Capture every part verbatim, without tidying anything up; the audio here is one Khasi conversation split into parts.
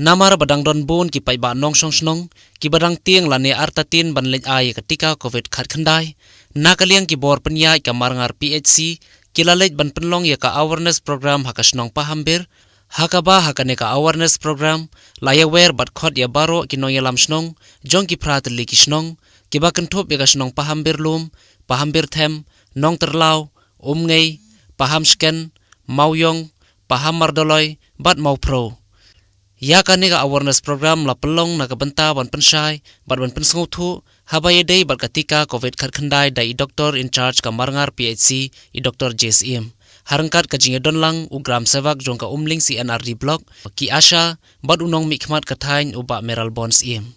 Namar ba dang don bun ki paidbah nongshong shnong kiba dang tieng lane artatien ban leit ai ïa ka tika covid khatkhyndai, na ka liang ki bor pynïaid ka Marngar P H C ki la leit ban pynlong ïa ka awareness program ha ka shnong Pahambir, ha kaba ha kane ka awareness program la ïawer bad khot ïa baroh ki nongïalam shnong jong ki phra tylli ki shnong, kiba kynthup ïa ka shnong Pahambir Lum, Pahambir Them, Nongtyrlaw, Umngei, Paham Shken, Mawiong, Paham Mardoloi bad Mawphrew. Ïa kane ka awareness program la pynlong na ka bynta ban pynshai bad ban pynsngewthuh haba ïadei bad ka tika covid khatkhyndai da i doktor in charge ka Marngar P H C, i doktor J Syiem, ha ryngkat ka jingïadon lang u gram sevak jong ka Umling C N R D block, ki ASHA bad u nongmihkhmat ka thaiñ u Bah Mayralborn Syiem.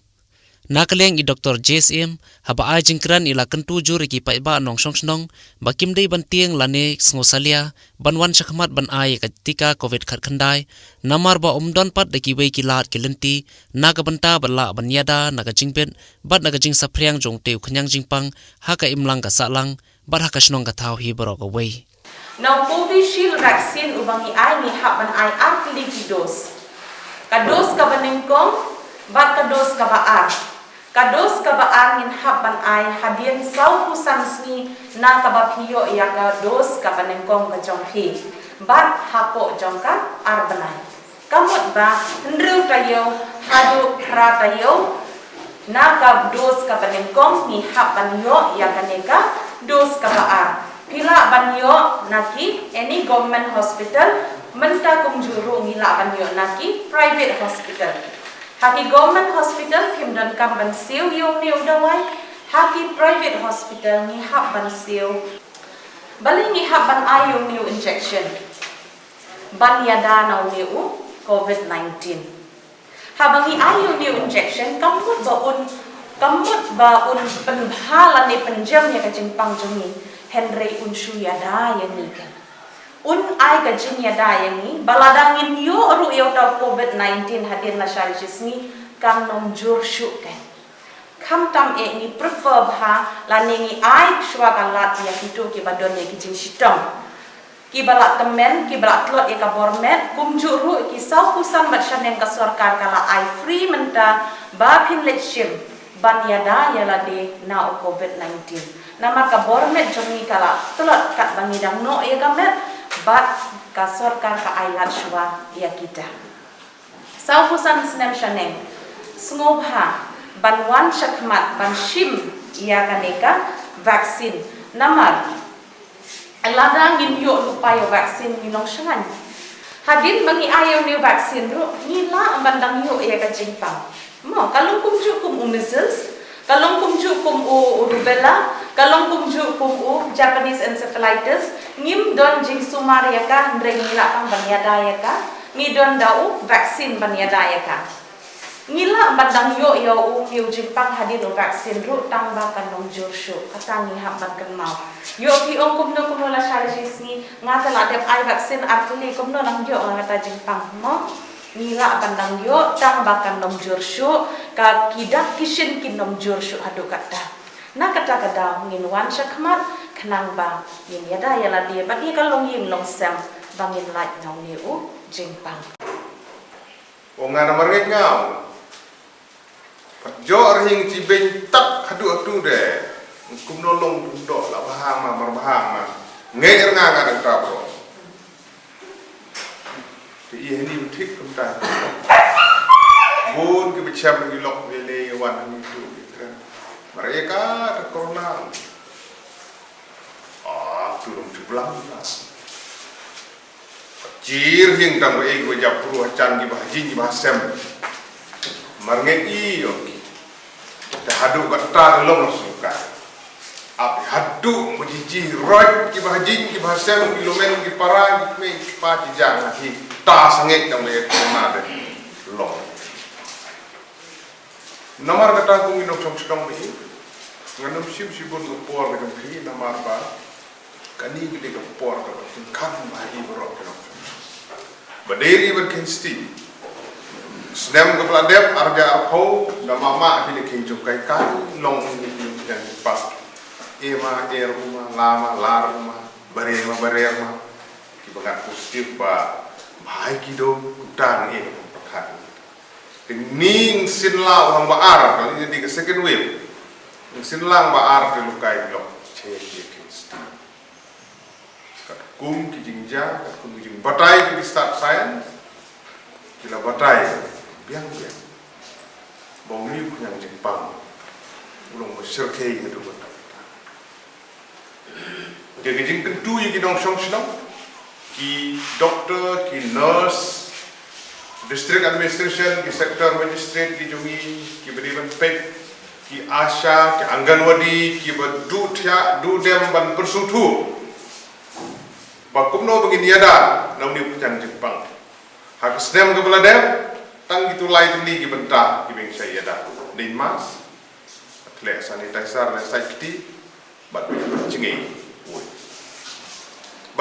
Na ka liang i doktor J Syiem, haba ai jingkren i la kyntu jur ïa ki paidbah nongshong shnong ba kim dei ban tieng lane sngewsalia ban wan shakhmat ban ai ïa ka tika covid khatkhyndai, namar ba ym don pat da kiwei ki lad ki lynti na ka bynta ban lah ban ïada na ka jingbit bad na ka jingsaphriang jong utei u khñiang jingpang ha ka imlang ka sahlang bad ha ka shnong ka thaw hi baroh kawei. Na u Covishield vaccine uba ngi ai, ngi hap ban ai ar tylli ki dose. Ka dose kaba nyngkong bad ka dose kaba ar. Ka dose kaba ar ngin hap ban ai hadien sawphew san sngi na kaba phi ïoh ïa ka dose kaba nyngkong ka jong phi, bad hapoh jong ka ar bnai. Ka mut ba hynriew taïew haduh phra taïew na ka dose kaba nyngkong ngi hap ban ïoh ïa kane ka dose kaba ar. Phi lah ban ïoh na ki any government hospital, mynta kumjuh ruh ngi lah ban ïoh na ki private hospital. Ha ki government hospital phim donkam ban siew ïa une u dawai, ha ki private hospital ngi hap ban siew. Balei ngi hap ban ai ïa une u injection ban ïada na une u covid nineteen? Haba ngi ai ïa une u injection, kam mut ba un, kam mut ba un pynbha lane pynjem ïa ka jingpang jong ngi, hynrei un shu ïada ïa ngi. Un ai ka jingïada ïa ngi ba lada ngin ïoh ruh ïa uta u covid nineteen hadien lashai shi sngi, kan ym jur shuh kein. Khamtam eh ngi prefer bha lane ngi ai shuwa ka lad ïa kito kiba don ïa ki jingshitom, kiba la tymmen, kiba la tlot ïa ka bor met. Kumjuh ruh ki sawphew san bad shaneng ka sorkar ka la ai free mynta ba phin leit shim ban ïada ïa lade na u covid nineteen. Namar ka bor met jong ngi ka la tlot katba ngi dang noh ïa ka met, bad ka sorkar ka ai lad shuwa ïa kita. Sawphew san snem shaneng, sngewbha ban wan shakhmat ban shim ïa kane ka vaccine. Namar lada ngim ïoh lypa ïa u vaccine, ngi long shngaiñ. Hadien ba ngi ai ïa une u vaccine ruh, ngi lah ban dang ïoh ïa ka jingpang. Mo, ka long kumjuh kum u measles, ka long kumjuh kum u, u rubella, ka long kumjuh kum u Japanese encephalitis. Ngim don jingsumar ïa ka, hynrei ngi lah tang ban ïada ïa ka. Ngi don da u vaccine ban ïada ïa ka. Ngi lah ban dang ïoh ïa u, ïa u jingpang hadien u vaccine ruh, tang ba kan ym jur shuh. Kata ngi hap ban kynmaw. Ïoh phi ong kumno kumno lashai shi sngi, nga te la dep ai vaccine ar tylli, kumno nang ïoh nga kata jingpang, mo? Ngi lah ban dang ïoh, tang ba kan ym jur shuh, ka ki dak ki shin kin ym jur shuh haduh katta. Na kata ka daw ngin wan shakhmat khnang ba ngin ïada ïa lade bad ïa ka longïing longsem ba ngin lait na une u jingpang. O nga namar ngeit nga. Pat jok rhing ci beiñ tak haduh atu de. Kumno long dum dok la bha ma mar bha ma. Ngeit nga nga dang trap ro. Te i hani thik kumta. Bun ki bachem ki lok bele wan hani tu. Mar ïa ka ta corona. Ah, tu dong jublang. Jir hing tang ba ei ba jap pru ha jan ki ba hajin ki ba hasem. Mar ngeit i ong ki. Te haduh katta te long suka. Ap haduh ba ji ji roi ki ba hajin ki ba hasem ki lomen ki para ki kmei ki pa ki jang ha hi. Ta sangeit tang ba ei na de long. Namar kata kum i nongshong shnong ba i, ngan ym shim shibun ka por ka jong phi, namar ba kane ka dei ka por kaba tyngkhan ba i baroh ki nongshong. Ba dei ri ban kheiñ sting. Snem kaba la dep ar hajar arphew, da mama phi la kheiñ jong kai kai, long ni ni kan pas. E ma, er uma, la ma, lar uma, barer ma, barer ma. Ki ba ngat positive ba, ba hai ki do, kumta ngi e ka pyrkhat. Te ngi sngewsih lang ba ar, kane ka dei ka second wave. Ngi sngewsih lang ba ar te lok kai lok che che ki sti. Katkum ki jingjia, katkum ki jingbatai ki stad science, ki la batai biang biang ba u mih u khñiang jingpang u long ba shyrkhei haduh ba tang. Ki, ki jingkyntu ïa ki nongshong shnong, ki doctor, ki nurse, district administration, ki sector magistrate, ki jong ngi, ki ba dei ban peit, ki ASHA, ki Anganwadi, ki ba duh thiah, duh dem ban pynsngewthuh ba kumno ba ngin ïada na une u khñiang jingpang. Ha ka snem kaba la dep, tang kito lai tylli ki bynta kiba ngin sa ïada. Dei mask, khleh sanitizer lane sait kti, bad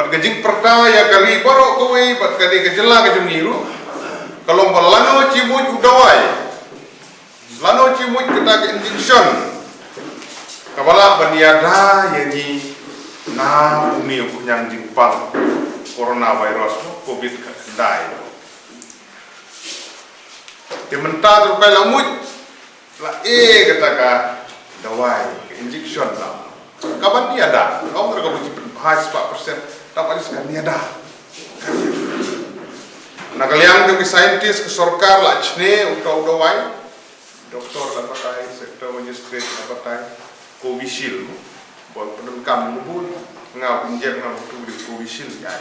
ka jingpyrta ïa ka ri baroh kawei bad kane ka jylla ka jong ngi ruh ka long ba lano chimuit u dawai, lano chimuit kata ka injection kaba lah ban ïada ïa ngi na une u khñiang jingpang coronavirus, covid khatkhyndai. Te mynta te ruh kai la muit, la e kata ka dawai, ka injection la. Kaban ïada, ong ruh kaba jingpynbha spah percent, tang at least kan ïada. Na ka liang jong ki scientist, ka sorkar la chne uto u dawai, doctor la batai, sector magistrate la batai, Covishield, bun pyndonkam bun, nga u injek nga u tu di Covishield ïa.